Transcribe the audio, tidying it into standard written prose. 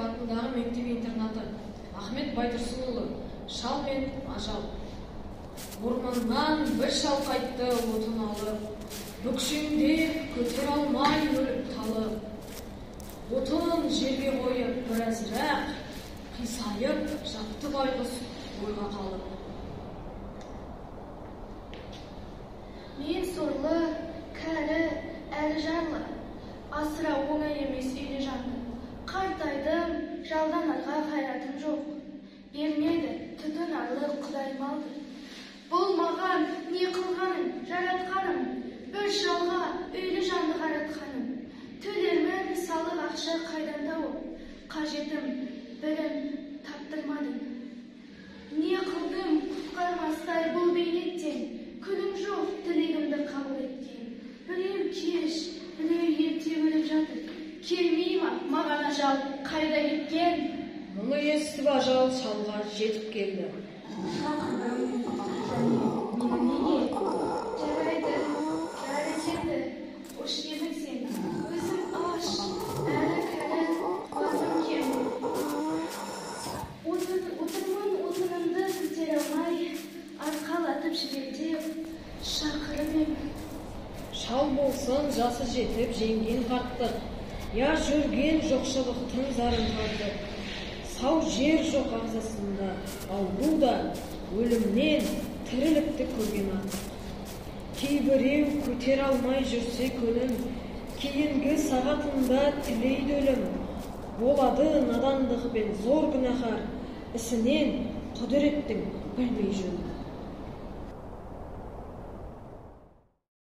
атындағы мектеп-интернаты. Ахмет Байтұрсынұлы, Шал мен ажал. Орманнан бір шал қайтты отын алып, бүкшеңдеп көтере алмай өліп талып. Отын жерге қойып біразырақ, қисайып жатты байғұс ойға қалып. Мен сорлы, кәрі, әлі жарлы, асыра оңай емес үйлі жанды. Қартайдым, жалданарға қайратым жоқ. Бермеді түтін арлы құдай малды. Бұл маған не қылғаның, жаратқаным, бір жалға үйлі жанды қаратқаным. Төлермін салық ақша қайдан тауып, қажетім бірін таптырмадың. Не қылдым құтқармастай бұл бейнеттен, күнім жоқ тілегімді қабыл еткен. Біреу кеш, біреу ерте өліп жатыр, келмей ма маған ажал қайда кеткен? Мұны естіп ажал шалға жетіп келді. Шақырдым және мені неге? Жарайды, бәрекелді, қош келдің сен. Өзім аш, әрі кәрі, басым кем. Отырмын отынымды көтере алмай, арқалатып жібер деп шақырып ем. Шал болсын жасы жетіп жеңген қарттық, я жүрген жоқшылықтың зарын тартып. Сау жер жоқ ағзасында, ауру да өлімнен тірілікті көрген артық. Кейбіреу көтере алмай жүрсе көнін, кейінгі сағатында тілейді өлім. Болады надандықпен зор күнәһар, ісінен құдіреттің білмей жөнін.